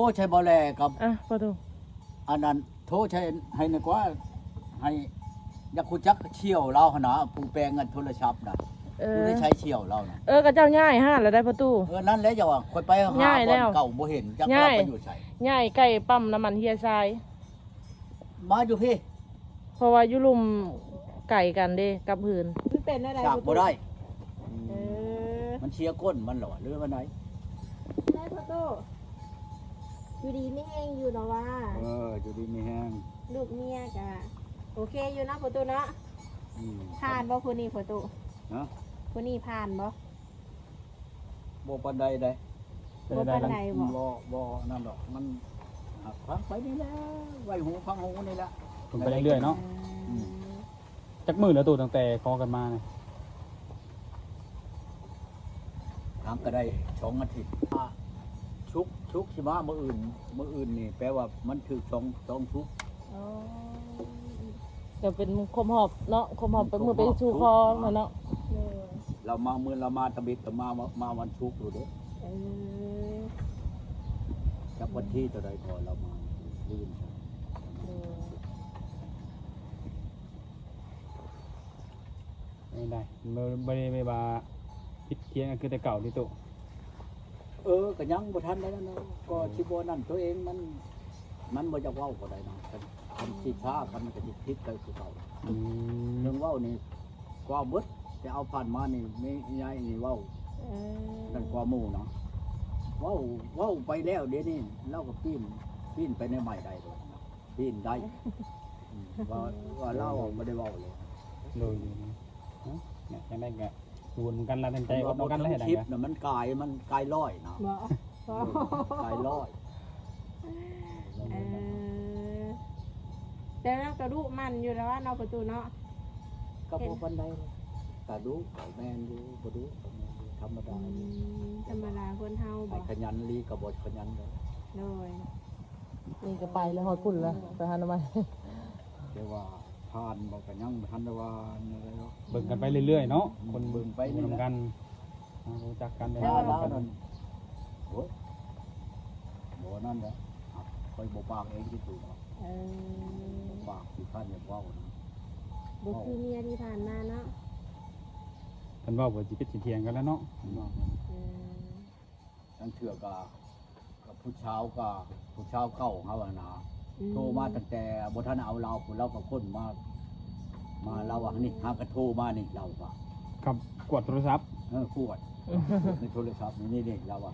ໂອ້ ໃຊ້ບໍ່ແລກັບ ອ່ະ ຂໍໂທດ ອັນນັ້ນ ໂທໃຊ້ໃຫ້ໜ່ອຍກວ່າ ໃຫ້ ຢາກຮູ້ຈັກຊ່ຽວລາວຫັ້ນນະ ຜູ້ແປງອັນໂທລະສັບນະ ເອີ ຢູ່ໃນໃຊ້ຊ່ຽວລາວນະ ເອີ ເຂົາເຈົ້າຍ້າຍຮ້ານແລ້ວໄດ໋ພໍ່ຕູ້ ເອີ ນັ້ນແຫຼະ ຢ່າວ່າຂ້ອຍໄປຫາບ່ອນເກົ່າບໍ່ເຫັນ ຈັກລາວໄປຢູ່ໃສ ຍ້າຍແລ້ວ ຍ້າຍໃກ້ປ້ຳນ້ຳມັນເຮຍຊາຍ ມາຢູ່ພີ້ ເພາະວ່າຢູ່ລຸ່ມໄກກັນເດ້ກັບເຮືອນ ມັນເປັນແນວໃດ ຈາກບໍ່ໄດ້ ອືມ ເອີ ມັນເສຍກົ້ນມັນລະຫວາ ຫຼືວ່າໃດ ໄດ້ພໍ່ຕູ້ ຢູ່ດີມີແຮງຢູ່ເນາະວ່າ ເອີ ຢູ່ດີມີແຮງ ລູກເມຍກະໂອເຄຢູ່ເນາະພໍ່ຕູ້ເນາະ ອືມ ຜ່ານບໍ່ຜູ້ນີ້ພໍ່ຕູ້ ຮະ ຜູ້ນີ້ຜ່ານບໍ່? ບໍ່ປານໃດເດ້ ບໍ່ປານໃດບໍ່? ບໍ່ ບໍ່ນັ້ນດອກ ມັນ ຟັງໄປນີ້ແຫຼະ ໄວ້ຫູຟັງຫູນີ້ແຫຼະ ຟັງໄປເລື້ອຍໆເນາະ ອືມ ອືມ ຈັກມື້ແລ້ວຕູ້ ຕັ້ງແຕ່ຂໍກັນມານີ້? ຫາກະໄດ້ສອງອາທິດ ສຸກ ສຸກຊິມາມື້ອື່ນ ມື້ອື່ນນີ້ແປວ່າມັນຖືກສອງ ສອງສຸກ ອໍ ກໍເປັນຄົບຮອບເນາະ ຄົບຮອບ ອືມ ເປັນມື້ໄປສູ່ຂໍ ຄົບຮອບ ແມ່ນເນາະ ເອີ ລາວມາມື້ ລາວມາຕະບິດ ກໍມາ ມາວັນສຸກໂລດເດ້ ເອີ ຈັກວັນທີເທົ່າໃດກໍລາວມາ ລືມ ເອີ ແນວໃດ ບໍ່ ບໍ່ໄດ້ແບບວ່າຜິດຖຽງກັນຄືແຕ່ເກົ່າຕິຕູ້? ເອີ ກໍຍັງບໍ່ທັນໄດ້ນັ້ນເນາະ ກໍຊິບໍ່ນັ້ນ ຕົວເອງມັນ ມັນບໍ່ຢາກເວົ້າກໍໄດ້ເນາະ ຄັນ ຄັນຊິຊ້າກັນມັນກໍຊິຜິດກັນຄືເກົ່າ ອືມ ເລື່ອງເວົ້ານີ້ ເວົ້າເບິດ ແຕ່ເອົາຜ່ານມານີ້ ແມ່ຍາຍນີ້ເວົ້າ ເອີ ນັ້ນກວ່າໝູ່ເນາະ ເວົ້າ ເວົ້າໄປແລ້ວ ດຽວນີ້ລາວກໍປີ້ນ ປີ້ນໄປແນວໃໝ່ໄດ້ໂລດເນາະ ປີ້ນໄດ້ ອືມ ວ່າ ວ່າລາວບໍ່ໄດ້ເວົ້າເລີຍ ໂດຍ ເນາະ ຈັ່ງໃດກໍ ຢູ່ນຳກັນລະ ເຕັມໃຈ ເພາະວ່າ ກັນລະ ເຮັດຫຍັງ ຄລິບນະ ມັນກາຍ ມັນກາຍຮ້ອຍນະ ບໍ່ ເອີ ກາຍຮ້ອຍ ເອີ ແຕ່ລາວກະດຸໝັ່ນຢູ່ແລ້ວເນາະ ປະຕູເນາະ ກໍບໍ່ປານໃດ ກະດຸ ແມ່ນຢູ່ ບໍ່ດຸ ກໍແມ່ນຢູ່ ທຳມະດາ ອືມ ຢູ່ ທຳມະດາຄົນເຮົາ ໃຜ ບໍ່ ຂະຫຍັນອີ່ຫຼີກໍບໍ່ຂະຫຍັນເດ້ ໂດຍ ນີ້ກໍໄປແລ້ວ ຮອດພຸ້ນແລ້ວ ໄປຫາໜໍ່ໄມ້ ແຕ່ວ່າຜ່ານບໍ່ ກໍຍັງບໍ່ທັນໄດ້ວ່າແນວໃດດອກ ເບິ່ງກັນໄປເລື້ອຍໆເນາະ ອືມ ຄົນເບິ່ງໄປນີ້ແຫຼະ ນຳກັນ ຮູ້ຈັກກັນ ແຕ່ວ່າລາວນັ້ນ ໂອ້ຍ ບໍ່ນັ້ນແຫຼະ ຂ້ອຍບໍ່ປາກເອງຕິດໂຕເນາະ ເອີ ບໍ່ປາກ ຂີ້ຄ້ານຢາກເວົ້ານະ ບໍ່ຄືເມຍທີ່ຜ່ານມາເນາະ ຄັນເວົ້າກໍຊິຜິດຊິຖຽງກັນແລ້ວເນາະ ເອີ ລາງເທື່ອກໍ ກັບຜູ້ສາວກໍ ຜູ້ສາວເກົ່າເຮົາຫັ້ນນະ ອືມ ໂທມາຕັ້ງແຕ່ບໍ່ທັນເອົາລາວພຸ້ນ ລາວກໍຄົ້ນມາ ມາ ລາວວ່ານີ້ ຫາກໍໂທມານີ້ ລາວວ່າ ຄັບ ກວດໂທລະສັບ ເອີ ກວດ ໃນໂທລະສັບນີ້ ນີ້ ນີ້ ລາວວ່າ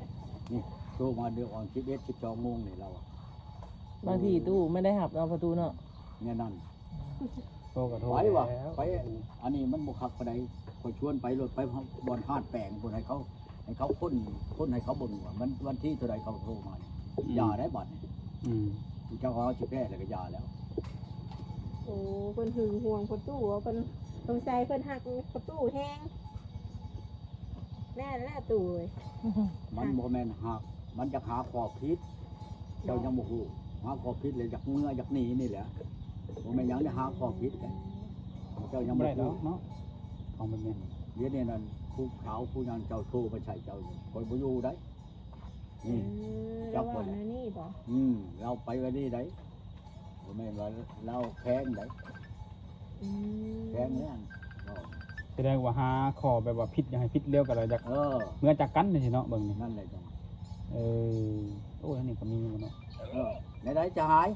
ນີ້ ໂທມາເດືອນສິບເອັດ ສິບສອງໂມງນີ້ ລາວວ່າ ບາງທີຕູ້ບໍ່ໄດ້ຮັບເນາະ ພໍ່ຕູ້ເນາະ ແນວນັ້ນ ໂທກໍໂທ ໄປວ່າ ແລ້ວ ໄປ ອັນນີ້ມັນບໍ່ຄັກປານໃດ ຂ້ອຍຊວນໄປໂລດ ໄປບ່ອນຮ້ານແປງພຸ້ນ ໃຫ້ເຂົາ ໃຫ້ເຂົາຄົ້ນ ຄົ້ນໃຫ້ເຂົາເບິ່ງວ່າມັນວັນທີເທົ່າໃດເຂົາໂທມານີ້ ອືມ ຢ່າໄດ້ບັດນີ້ ອືມ ເຈົ້າເຮົາຊິແພ້ແລ້ວກໍຢ່າແລ້ວ ໂອ້ ເພິ່ນຫຶງຫວງພໍ່ຕູ້ ເພິ່ນ ສົງໄສເພິ່ນຮັກພໍ່ຕູ້ແຮງ ແມ່ນແຫຼະຕູ້ເອີຍ ມັນບໍ່ແມ່ນຮັກ ມັນຢາກຫາຂໍ້ຜິດ ເຈົ້າຍັງບໍ່ຮູ້ ຫາຂໍ້ຜິດແລ້ວຢາກເມືອຢາກໜີນີ້ແຫຼະ ບໍ່ແມ່ນຫຍັງໄດ້ຫາຂໍ້ຜິດເດ້ ເຈົ້າຍັງບໍ່ຮູ້ເນາະ ຂອງແບບນີ້ ດຽວນີ້ນັ້ນ ຜູ້ຂາວຜູ້ຫຍັງເຈົ້າໂທມາໃສ່ເຈົ້າຢູ່ ຂ້ອຍບໍ່ຢູ່ໄດ໋ ນີ້ ເອີ ຈັກບໍ່ແຫຼະ ລາວເວົ້າແນວນີ້ບໍ່ ອືມ ລາວໄປແບບນີ້ໄດ໋ ບໍ່ແມ່ນວ່າລາວແຂງໃດ ອືມ ແຂງແລ້ວ ສະແດງວ່າຫາຂໍ້ແບບວ່າຜິດ ຢາກໃຫ້ຜິດແລ້ວກໍລະຢາກ ເອີ ເມືອຈາກກັນຈັ່ງຊີ້ເນາະ ເບິ່ງນີ້ ນັ້ນແຫຼະຈັ່ງ ເອີ ໂອ້ ອັນນີ້ກໍມີຢູ່ເນາະ ເອີ ແນວໃດຈະຫາຍ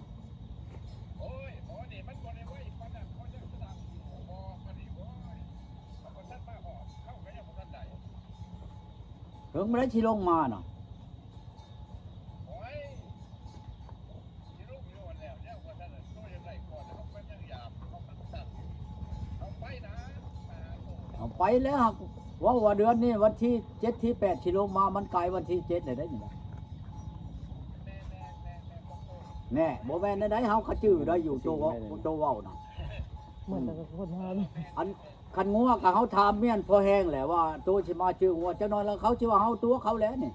ໂອ້ຍ ໝໍນີ້ມັນບໍ່ໄດ້ໄວປານນັ້ນ ເຂົາຍັງສະໜັບຢູ່ ໝໍປານນີ້ ໂອ້ຍ ເຂົາບໍ່ທັນມາຮອດ ເຮົາກໍຍັງບໍ່ທັນໄດ້ ເຖິງມື້ໃດຊິລົງມານະ ໂອ້ຍ ເອົາໄປແລ້ວ ເວົ້າວ່າເດືອນນີ້ວັນທີເຈັດທີແປດຊິລົງມາ ມັນກາຍວັນທີເຈັດແລ້ວເດ້ນີ້ນະ ແນ່ ບໍ່ແມ່ນແນວໃດ ເຮົາກະຈື່ໄດ້ຢູ່ ໂຕ ໂຕເວົ້ານະ ເໝືອນກັບຄົນເຮົາ ອັນ ຄັນງົວກະເຮົາຖາມແມ່ນພໍແຮງແຫຼະວ່າ ໂຕຊິມາຈື່ງົວ ຈັກໜ້ອຍລະເຂົາຊິວ່າເຮົາຕົວະເຂົາແຫຼະນີ້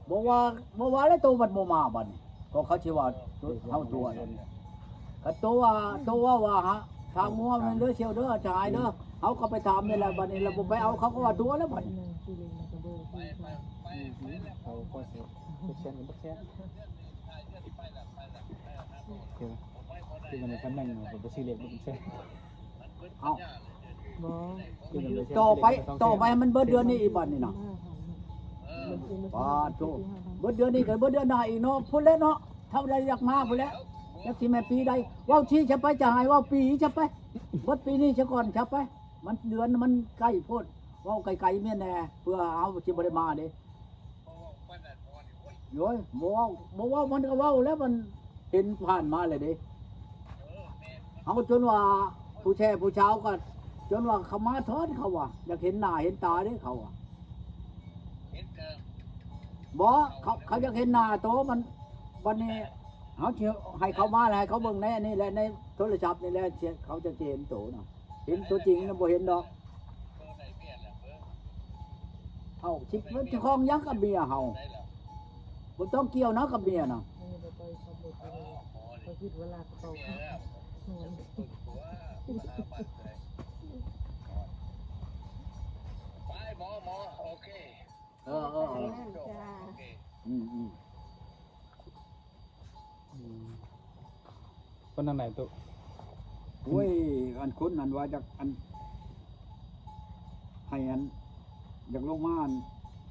ບໍ່ວ່າ ບໍ່ວ່າແລ້ວ ໂຕມັນບໍ່ມາບັດນີ້ ກໍເຂົາຊິວ່າເຮົາຕົວະ ກໍໂຕວ່າ ໂຕເວົ້າວ່າຫາ ຖ້າງົວແມ່ນເດີ ສ່ຽວເດີ ຈະຫາຍເດີ ເຮົາກໍໄປຖາມນີ້ແຫຼະ ບັດນີ້ລະບໍ່ໄປເອົາ ເຂົາກໍວ່າຕົວະແລ້ວບັດນີ້ ເຂົາກໍຊິເປີເຊັນເປັນເປີເຊັນ ຄືວ່າ ຄືວ່າໃນຕຳແໜ່ງເຮົາກໍບໍ່ຊື້ເລກເປັນເປີເຊັນ. ເອົ້າ ບໍ່ ຕໍ່ໄປ ຕໍ່ໄປໃຫ້ມັນເບິດເດືອນນີ້ອີກບັດນີ້ນະ. ປາດໂທ ເບິດເດືອນນີ້ກໍເບິດເດືອນໜ້າອີກເນາະ ພຸ້ນແຫຼະເນາະ ເທົ່າໃດຢາກມາພຸ້ນແຫຼະ ຈັກຊິແມ່ນປີໃດ. ເວົ້າຊີ້ຊະໄປ ຈະໃຫ້ເວົ້າປີຊະໄປ ເບິດປີນີ້ຊະກ່ອນຊະໄປ. ມັນເດືອນມັນໃກ້ໂພດ ເວົ້າໄກໆແມ່ນແດ່ ເພື່ອເຮົາຊິບໍ່ໄດ້ມາເດ້. ໂອ້ຍ ບໍ່ເວົ້າ ບໍ່ເວົ້າ ມັນກໍເວົ້າແລ້ວ ມັນເຫັນຜ່ານມາແລ້ວເດ້. ເຮົາຈົນວ່າຜູ້ແຊຜູ້ຊາວກໍຈົນວ່າເຂົາມາທອນ ເຂົາວ່າຢາກເຫັນໜ້າເຫັນຕາເດ້ ເຂົາວ່າ. ບໍ່ ເຂົາ ເຂົາຢາກເຫັນໜ້າໂຕມັນ ບັດນີ້ເຮົາຊິໃຫ້ເຂົາມາ ໃຫ້ເຂົາເບິ່ງໃນອັນນີ້ແຫຼະ ໃນໂທລະສັບນີ້ແຫຼະ ເຂົາຈະເຫັນໂຕນະ. ເຫັນຕົວຈິງນະບໍ່ເຫັນດອກ. ເອົ້າ ຊິ ມັນຊິຂ້ອງຫຍັງກັບເມຍເຮົາ? ບໍ່ຕ້ອງກ່ຽວນະກັບເມຍນະ. ເອີ ເອີ ເອີ ອືມ ອືມ. ອືມ ເປັນຈັ່ງໃດຕຸ? ໂອ້ຍ ອັນຄົນນັ້ນວ່າຢາກ ອັນ ໃຫ້ ອັນ ຢາກລົງມາ ອັນ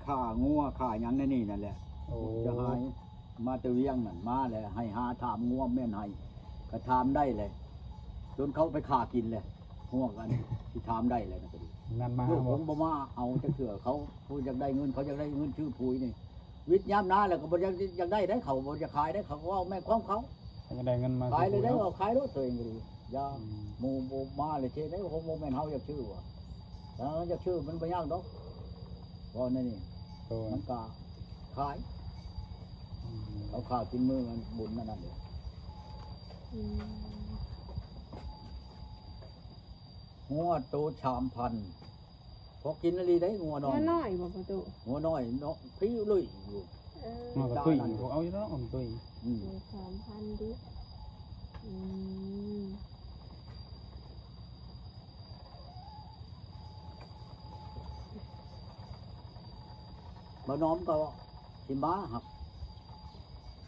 ຂ້າງົວຂ້າຫຍັງໃນນີ້ນັ້ນແຫຼະ. ໂອ້ ຈະຫາຍມາແຕ່ວຽງນັ້ນມາແລ້ວ ໃຫ້ຫາຖາມງົວແມ່ນໃຫ້ ກໍຖາມໄດ້ແຫຼະ ຈົນເຂົາໄປຂ້າກິນແລ້ວ ງົວກັນ ຊິຖາມໄດ້ແລ້ວນະ. ກໍດີ ນັ້ນມາ ລູກ ບໍ່ ຜົມບໍ່ມາເອົາຈັກເທື່ອ ເຂົາຜູ້ຢາກໄດ້ເງິນ ເຂົາຢາກໄດ້ເງິນຊື້ປຸ໋ຍນີ້. ວິດຍາມນາແລ້ວກໍບໍ່ຢາກ ຢາກໄດ້ເດ້ ເຂົາບໍ່ຢາກຂາຍເດ້ ເຂົາເວົ້າແມ່ນຄວາມເຂົາ. ເຂົາຢາກໄດ້ເງິນມາ ຂາຍເລີຍເດ້ ເອົາຂາຍໂລດ ຕົວເອງກໍດີ. ຢ່າ ອືມ ໝູ່ບໍ່ມາເລີຍເທໄດ້ ບໍ່ແມ່ນເຮົາຢາກຊື້ວ່າ ຖ້າເຮົາຢາກຊື້ມັນບໍ່ຍາກດອກ ເວົ້າແນວນີ້. ໂດຍ ມັນກໍຂາຍ. ອືມ ເຂົາຂາຍກິນມື້ມັນບຸນອັນນັ້ນເດ້. ອືມ ງົວໂຕສາມພັນ ພໍກິນອີ່ຫຼີໄດ໋ ງົວນ້ອຍ. ງົວນ້ອຍບໍ່ພໍ່ຕູ້? ງົວນ້ອຍເນາະ ພິວລຸຍຢູ່. ເອີ ງົວກະຕຸ້ຍ ເອົາຢູ່ເນາະ ມັນຕຸ້ຍ. ອືມ ສາມພັນດິ. ອືມ ບ່າວນ້ອມກໍຊິມາ ຫາກ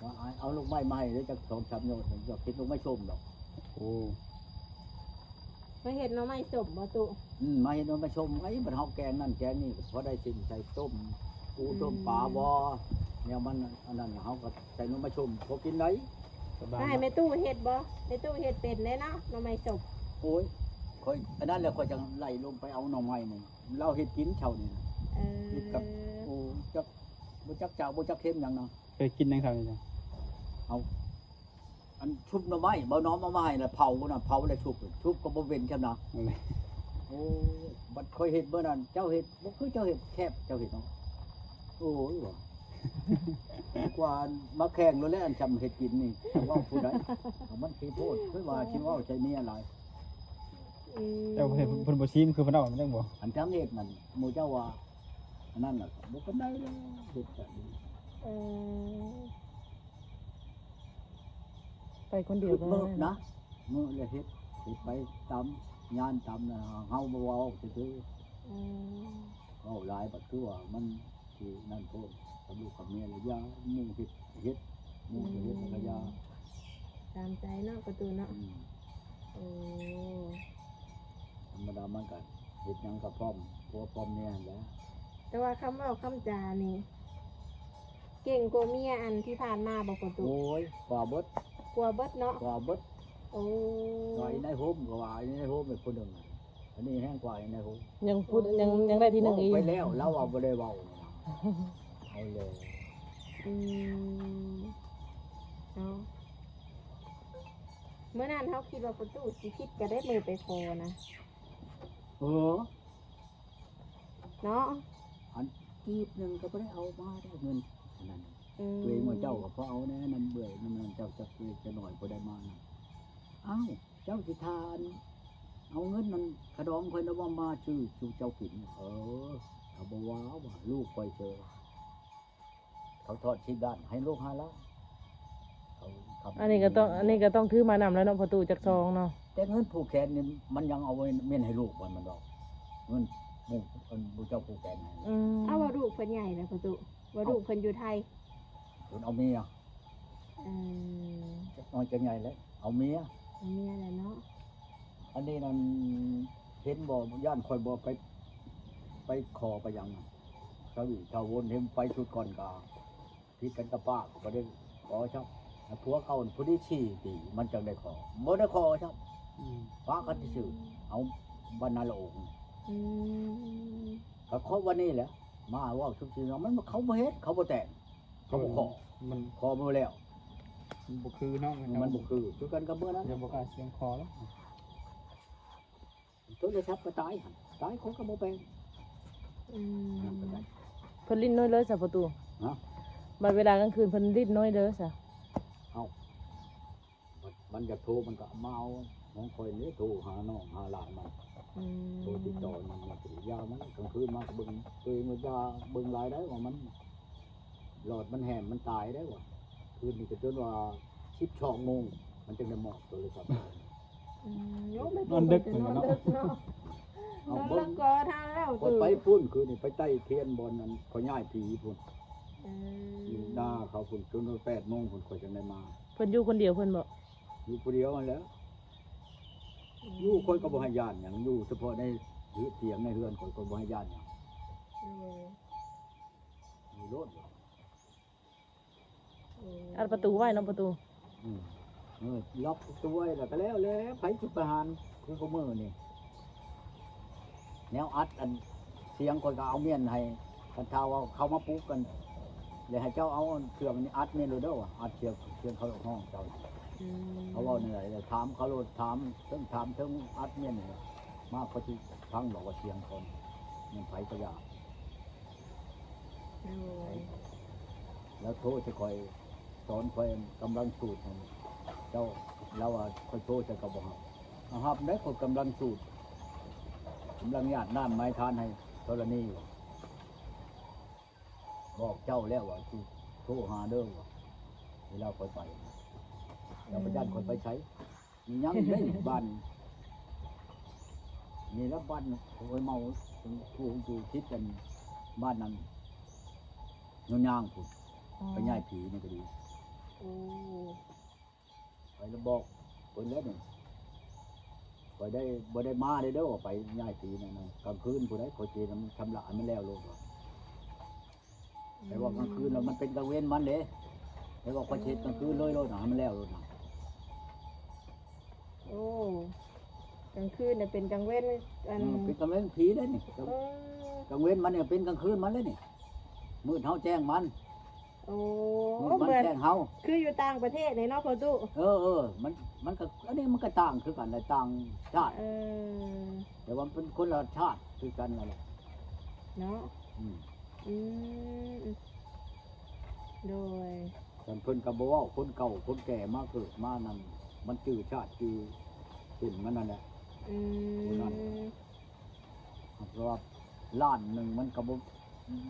ວ່າເອົາດອກໄມ້ມາໃຫ້ເດີ ຈັກສອງສາມຍອດ ຢາກເຮັດດອກໄມ້ສົ້ມດອກ. ໂອ້ ມາເຮັດໜໍ່ໄມ້ສົ້ມບໍ່ຕຸ? ອືມ ມາເຮັດໜໍ່ໄມ້ສົ້ມ. ໄອ້ ບັດເຮົາແກງນັ້ນແກງນີ້ ກໍພໍໄດ້ຊິ້ນໃສ່ຕົ້ມປູ ອືມ ຕົ້ມປາບໍ່ ແນວມັນອັນນັ້ນ ເຮົາກໍໃສ່ໜໍ່ໄມ້ສົ້ມພໍກິນໄດ້. ສະບາຍ ໃຫ້ແມ່ຕູ້ເຮັດບໍ່? ແມ່ຕູ້ເຮັດເປັນເດ້ເນາະ ໜໍ່ໄມ້ສົ້ມ. ໂອ້ຍ ຂ້ອຍ ອັນນັ້ນແຫຼະ ຂ້ອຍຈັ່ງໄຫຼລົງໄປເອົາໜໍ່ໄມ້ນີ້ ລາວເຮັດກິນເຊົ້ານີ້ນະ. ເອີ ເຮັດກັບ ໂອ້ ຈັກ ບໍ່ຈັກຈາວ ບໍ່ຈັກເຄັມຫຍັງນະ. ເຄີຍກິນນຳເຂົາຢູ່. ເອົາ ອັນຊຸບໜໍ່ໄມ້ ບ່າວນ້ອມເອົາມາໃຫ້ລະເຜົານະ ເຜົາແລ້ວຊຸບ ຊຸບກໍບໍ່ເປັນຊ້ຳນະ. ໂອ້ຍ ບັດຂ້ອຍເຮັດມື້ນັ້ນ ເຈົ້າເຮັດບໍ່ຄືເຈົ້າເຮັດ ແຄບເຈົ້າເຮັດເນາະ. ໂອ້ຍ ວ່າ ກວ່າມາແຂ່ງໂລດແຫຼະ ອັນຊ່ຳເຮັດກິນນີ້ ເວົ້າຜູ້ໃດ ມັນຂີ້ໂພດ ຄືວ່າຊິເວົ້າໃສ່ເມຍຫຼາຍ. ອືມ ແຕ່ເພິ່ນ ເພິ່ນບໍ່ຊີມ ຄືເພິ່ນເວົ້າແມ່ນບໍ່? ອັນທາງເຮັດນັ້ນ ໝູ່ເຈົ້າວ່າ ອັນນັ້ນນະ ບໍ່ປານໃດເລີຍ ເຮັດແບບນີ້. ເອີ ໄປຄົນດຽວກໍໄດ້ນະ ມື້ລະເຮັດ ເຮັດໄປຕາມຍານຕາມນະ ເຮົາບໍ່ເວົ້າຊື່ໆ. ອືມ ເວົ້າຫຼາຍບັດຄືວ່າມັນຊິນັ້ນໂພດ ກັບລູກກັບເມຍລະຢ່າ ໝູ່ເຮັດ ເຮັດ ໝູ່ເຮັດລະຢ່າ. ອືມ ຕາມໃຈເນາະປະຕູເນາະ. ອືມ ໂອ້ ທຳມະດາມັນກະເຮັດຫຍັງກະພ້ອມຜົວພ້ອມເມຍຫັ້ນແຫຼະ ແຕ່ວ່າຄຳເວົ້າຄຳຈານີ້ເກັ່ງກວ່າເມຍອັນທີ່ຜ່ານມາບໍ່ປະຕູ? ໂອ້ຍ ກວ່າເບິດ ກວ່າເບິດເນາະ ກວ່າເບິດ. ໂອ້ ວ່າອີນາຍໂຮມກໍວ່າ ອີນາຍໂຮມເປັນຜູ້ໜຶ່ງ ອັນນີ້ແຮງກວ່າອີນາຍໂຮມ ຍັງພຸດ ຍັງ ຍັງໄດ້ທີໜຶ່ງອີກ ໄປແລ້ວ ລາວວ່າບໍ່ໄດ້ເວົ້າ ເອົາແລ້ວ. ອືມ ເອົາ ມື້ນັ້ນເຮົາຄິດວ່າປະຕູຊິຜິດກໍໄດ້ ມື້ໄປຂໍນະ. ເອີ ເນາະ ອັນກີບໜຶ່ງກໍບໍ່ໄດ້ເອົາມາໄດ້ເງິນອັນນັ້ນ. ອືມ ຕົວເອງວ່າເຈົ້າກໍພໍເອົາແດ່ນຳເອື້ອຍນຳນັ້ນ ເຈົ້າຈັກເລັກຈັກນ້ອຍບໍ່ໄດ້ມານຳ. ອ້າວ ເຈົ້າຊິຖ້າອັນເອົາເງິນນັ້ນຂະດອງຂ້ອຍນະ ວ່າມາຊື້ສູ່ເຈົ້າກິນ. ເອີ ເຂົາບໍ່ວ່າ ວ່າລູກຂ້ອຍເຊີ ເຂົາທອດສິບລ້ານໃຫ້ລູກຫ້າລ້ານ. ເຂົາ ອັນນີ້ກໍຕ້ອງ ອັນນີ້ກໍຕ້ອງຖືມານຳແລ້ວເນາະ ພໍ່ຕູ້ຈັກຊອງເນາະ. ແຕ່ເງິນຜູກແຂນນີ້ມັນຍັງເອົາໄວ້ເມັນໃຫ້ລູກມັນ ມັນດອກ ເງິນໝູ່ ເພິ່ນ ໝູ່ເຈົ້າຜູກແຂນໃຫ້. ອືມ ເອົາວ່າລູກເພິ່ນໃຫຍ່ແລ້ວພໍ່ຕູ້. ວ່າລູກເພິ່ນຢູ່ໄທ? ເພິ່ນເອົາເມຍ. ອືມ ຈັກໜ້ອຍຈັກໃຫຍ່ແລ້ວ ເອົາເມຍ. ເອົາເມຍແລ້ວເນາະ. ອັນນີ້ນັ້ນ ເຫັນບໍ່ ຢ້ານຂ້ອຍບໍ່ໄປ ໄປຂໍໄປຫຍັງນຳ ຊາວວີຊາວວົນ ເຫັນໄປຊຸດກ່ອນກະ ຜິດກັນກັບປ້າ ກໍບໍ່ໄດ້ຂໍຊ້ຳ. ແລ້ວຜົວເກົ່າພຸ້ນອີກສີ່ປີ ມັນຈັ່ງໄດ້ຂໍ ບໍ່ໄດ້ຂໍຊ້ຳ. ອືມ ປະກັນຊື່ໆ ເອົາບັນນາລະອົງ. ອືມ ກໍເພາະວ່ານີ້ແຫຼະ ມາເວົ້າຊຸມຊີວິດ ມັນ ເຂົາບໍ່ເຮັດ ເຂົາບໍ່ແຕ່ງ ເຂົາບໍ່ຂໍ. ມັນ ຂໍມາແລ້ວ ມັນບໍ່ຄືເນາະ ມັນບໍ່ຄື ຄືກັນກັບເມື່ອນັ້ນ ຍັງບໍ່ກ້າສຽງຂໍແລ້ວ. ໂທລະສັບກໍຕາຍຫັ້ນ ຕາຍ ຂ້ອຍກໍບໍ່ແປງ. ອືມ ເພິ່ນຫຼິ້ນນ້ອຍເລີຍຊະປະຕູ. ຮະ? ບັດເວລາກາງຄືນເພິ່ນຫຼິ້ນນ້ອຍເລີຍຊະ. ເອົ້າ ມັນ ມັນຢາກໂທ ມັນກໍມາເອົາຂອງຂ້ອຍນີ້ ໂທຫານ້ອງຫາຫຼານມັນ. ອືມ ໂທຕິດຕໍ່ມັນ ມັນກໍຢາມັນ ກາງຄືນມາກໍເບິ່ງ ໂຕເອງວ່າຢ່າເບິ່ງຫຼາຍໄດ໋ ວ່າມັນຫຼອດມັນແຫມ ມັນຕາຍໄດ໋ວ່າ. ຄືນນີ້ກໍຈົນວ່າສິບສອງໂມງ ມັນຈຶ່ງໄດ້ມອບໂທລະສັບ. ອືມ ໂອ້ ແມ່ນ ນອນດຶກເນາະ ນອນດຶກເນາະ. ເອົ້າ ເບິ່ງ ນອນແລ້ວກໍທາງເລົ່າ ຂ້ອຍໄປພຸ້ນ ຄືນນີ້ໄປໄຕ້ທຽນບ່ອນນັ້ນ ຂ້ອຍຍ້າຍຜີພຸ້ນ. ອືມ ຢູ່ໜ້າເຂົາພຸ້ນ ຈົນວ່າແປດໂມງພຸ້ນ ຂ້ອຍຈັ່ງໄດ້ມາ. ເພິ່ນຢູ່ຄົນດຽວເພິ່ນບໍ? ຢູ່ຜູ້ດຽວຫັ້ນແຫຼະ. ອືມ ຢູ່ ຂ້ອຍກໍບໍ່ໃຫ້ຢ້ານຫຍັງ ຢູ່ສະເພາະໃນເຮືອນ ທຽງໃນເຮືອນ ຂ້ອຍກໍບໍ່ໃຫ້ຢ້ານຫຍັງ. ໂດຍ ຢູ່ໂລດ. ໂອ້ ອັດປະຕູໄວ້ເນາະ ປະຕູ. ອືມ ເອີ ລັອກປະຕູໄວ້ແລ້ວກໍແລ້ວແຫຼະ ໃຜຊິໄປຫານຄືຄູ່ມື້ນີ້. ແນວອັດອັນສຽງ ຂ້ອຍກໍເອົາມ້ຽນໃຫ້ ຄັນຖ້າວ່າເຂົາມາປຸກກັນ ແລ້ວໃຫ້ເຈົ້າເອົາອັນເຄື່ອງນີ້ອັດມ້ຽນໂລດເດີ ອັດສຽງ ສຽງເຂົາຮ້ອງເຈົ້າ. ອືມ ເຂົາເວົ້າແນວໃດ ແລ້ວຖາມເຂົາໂລດ ຖາມເທິງ ຖາມເທິງ ອັດມ້ຽນນີ້ ມາເຂົາຊິຟັງດອກວ່າສຽງເຂົາແມ່ນໃຜກໍຢ່າ. ໂດຍ ແລ້ວໂທໃສ່ຂ້ອຍ ຕອນຂ້ອຍກຳລັງສູດຫັ້ນ ເຈົ້າ ລາວວ່າຂ້ອຍໂທໃສ່ກໍບໍ່ຮັບ. ເອົາ ຮັບໄດ໋ ຂ້ອຍກຳລັງສູດ ກຳລັງຫຍາດນ້ຳໄມ້ທານໃຫ້ທໍລະນີ. ບອກເຈົ້າແລ້ວວ່າຊິໂທຫາເດີ ວ່າເວລາຂ້ອຍໄປ ແລ້ວກໍຢ້ານຂ້ອຍໄປໃສ. ອືມ ມີຫຍັງເດ້ບ້ານນີ້ລະ ບ້ານຫ້ວຍເມົາ ຜູ້ຢູ່ຕິດກັນ ບ້ານນັ້ນ ໂນນຍາງພຸ້ນ. ອໍ ໄປຍ້າຍຜີນີ້ກໍດີ. ໂອ້ ຂ້ອຍລະບອກເພິ່ນແລ້ວນີ້ ຂ້ອຍໄດ້ ບໍ່ໄດ້ມາເດີ ວ່າໄປຍ້າຍຜີນັ້ນນະ ກາງຄືນຜູ້ໃດ ຂ້ອຍຊິຊຳລະໃຫ້ມັນແລ້ວໂລດວ່າ. ແຕ່ວ່າກາງຄືນລະມັນເປັນກາງເວັນມັນເດ້ ແຕ່ວ່າຂ້ອຍຊິເຮັດກາງຄືນເລີຍໂລດນະ ໃຫ້ມັນແລ້ວໂລດນະ. ໂອ້ ກາງຄືນນະເປັນກາງເວັນ ອັນ ເອີ ເປັນກາງເວັນຜີເດ້ນີ້. ເອີ ກາງເວັນມັນນີ້ເປັນກາງຄືນມັນເດ້ນີ້ ມືດເຮົາແຈ້ງມັນ. ໂອ້ ມືດມັນແຈ້ງເຮົາ ຄືຢູ່ຕ່າງປະເທດນີ້ເນາະພໍ່ຕູ້. ເອີໆ ມັນ ມັນກໍ ອັນນີ້ມັນກໍຕ່າງຄືກັນແຫຼະ ຕ່າງຊາດ. ເອີ ແຕ່ວ່າມັນເປັນຄົນລະຊາດຄືກັນນັ້ນແຫຼະເນາະ. ອືມ ອືມ ໂດຍ ຄັນເພິ່ນກໍບໍ່ເວົ້າ ຄົນເກົ່າຄົນແກ່ມາເກີດມານັ້ນ ມັນຈື່ຊາດຈື່ເສັ້ນມັນນັ້ນແຫຼະ. ອືມ ຜູ້ນັ້ນ ເພາະວ່າລ້ານໜຶ່ງມັນກໍບໍ່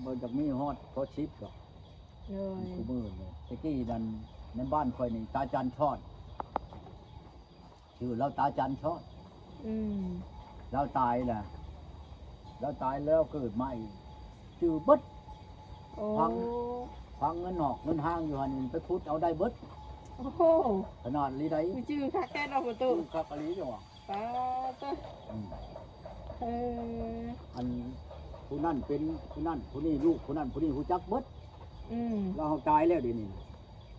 ບໍ່ຈັກມີຮອດພໍສິບດອກ. ໂດຍ ຄູ່ມື້ນີ້ ແຕ່ກີ້ນັ້ນໃນບ້ານຂ້ອຍນີ້ ຕາຈັນຊອດ ຊື່ລາວຕາຈັນຊອດ. ອືມ ລາວຕາຍລະ ລາວຕາຍແລ້ວເກີດມາອີກ ຈື່ເບິດ. ໂອ້ ຝັງ ຝັງເງິນນອກເງິນຫ້າງຢູ່ຫັ້ນ ໄປຂຸດເອົາໄດ້ເບິດ. ໂອ້ໂຫ ຂະໜາດລີໃດ. ຈື່ຄັກແທ້ເນາະພໍ່ຕູ້. ຈື່ຄັກອີ່ຫຼີຈັ່ງວ່າ. ປາດໂທ້ ອືມ ເອີ ອັນຜູ້ນັ້ນເປັນຜູ້ນັ້ນຜູ້ນີ້ ລູກຜູ້ນັ້ນຜູ້ນີ້ຮູ້ຈັກເບິດ. ອືມ ລາວເຮົາຕາຍແລ້ວດຽວນີ້ນະ.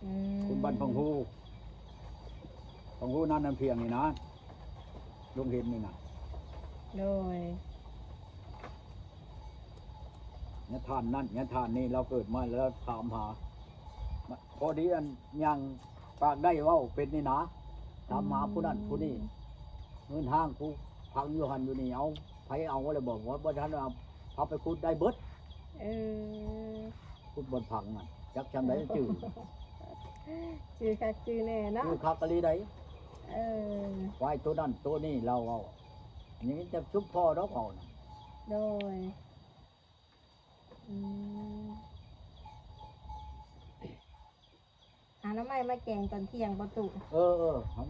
ອືມ ຄົນບ້ານພັງໂຮ ພັງໂຮນານນ້ຳພຽງນີ້ນະ ລົງເຫັນນີ້ນະ. ໂດຍ ຍາທ່ານນັ້ນຍາທ່ານນີ້ ລາວເກີດມາແລ້ວຖາມຫາ ພໍດີອັນຍ່າງປາກໄດ້ເວົ້າເປັນນີ້ນາ ຖາມຫາຜູ້ນັ້ນຜູ້ນີ້. ອືມ ເງິນຫ້າງກູຝັງຢູ່ຫັ້ນຢູ່ນີ້ ເອົາ ໃຜເອົາແລ້ວບໍ່? ບໍ່ ບໍ່ທັນເອົາ ເອົາໄປຂຸດໄດ້ເບິດ. ເອີ ຂຸດບ່ອນຝັງນັ້ນ ຈັກຊ່ຳໃດຈື່ ຈື່ຄັກຈື່ແນ່ເນາະ ຈື່ຄັກອີ່ຫຼີໃດ. ເອີ ຄວາຍໂຕນັ້ນໂຕນີ້ລາວເວົ້າ ນີ້ແຕ່ຊຸມພໍ່ດອກເວົ້ານະ. ໂດຍ ອືມ ຫາໜໍ່ໄມ້ມາແກງຕອນທ່ຽງບໍ່ຕູ້? ເອີໆ ຫາ